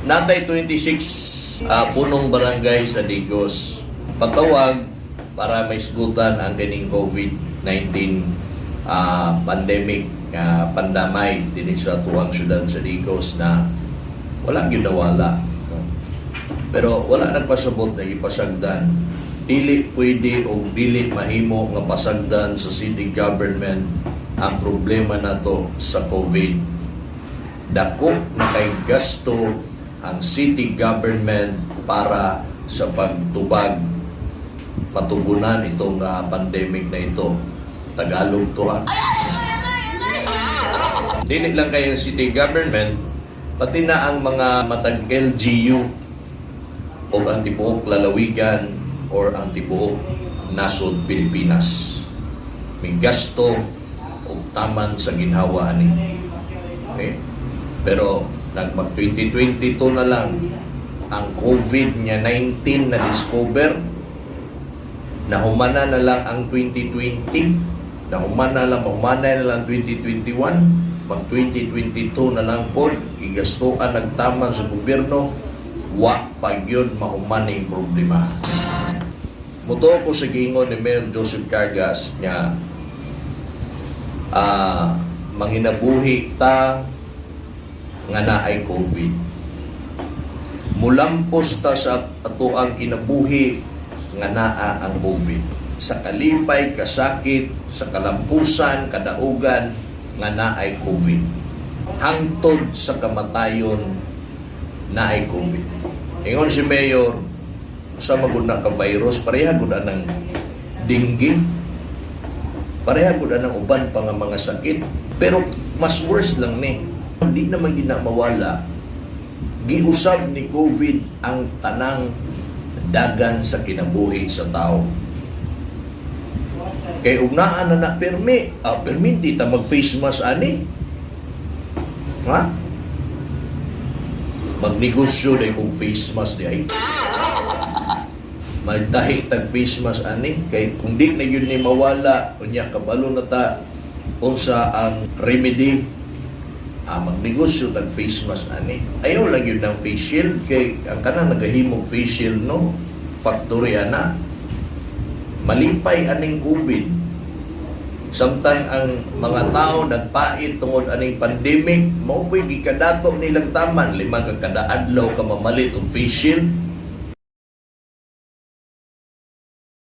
Natay 26 punong barangay sa Digos. Patawag para maisgutan ang kining COVID-19 pandemic nga pandamay dinhi sa atuang syudad sa Digos na wala gyud nawala, no? Pero wala nagpasabot na ipasagdan. Dili pwede o dili mahimo nga pasagdan sa city government ang problema nato sa COVID. Dako na kay gasto ang city government para sa pagtubag, matugunan itong pandemic na ito. Tagalog to ha. Dili lang kayo city government, pati na ang mga matag LGU o ang tibuok lalawigan or ang tibuok nasod Pilipinas. May gasto o taman sa ginhawa ani. Okay? Pero nagmag 2022 na lang ang COVID nya 19 na discover, nahumana na lang ang 2020, nahumana lang, mahumana na lang 2021, mag 2022 na lang pod, gigastuan nagtaman sa gobyerno, wa pa gyud mahuman yung problema. Mutuo ko sa giingon ni Mayor Joseph Cagas nga manginabuhi ta nga naay COVID. Mulampos ta sa atoang kinabuhi nga naa ang COVID. Sa kalipay, kasakit, sa kalampusan, kadaugan nga naay COVID. Hangtod sa kamatayon naay COVID. Ingon si Mayor, sa magud na ka virus, pareha gud anang dengue, pareha gud anang uban pa nga mga sakit, pero mas worse lang ni. Hindi naman gina mawala. Giusab ni COVID ang tanang dagan sa kinabuhi sa tao. Kay ug naa na na permi, permi di ta mag face mask ani. Ha? Magnegosyo dahil kung face mask di ay. Magtahi tag face mask ani kay kung di na yun ni mawala, unya kabalo na ta unsa ang remedy, magnegosyo tag face mask ani. Ayaw lang yun ng face shield kay ang kanang nagahimog face shield, no, factory ana. Malipay aning COVID samtang ang mga tao nagpait tungod aning pandemic, mao po'y gikadato nilang taman, 5 ka kada adlaw ka mamalit og face shield.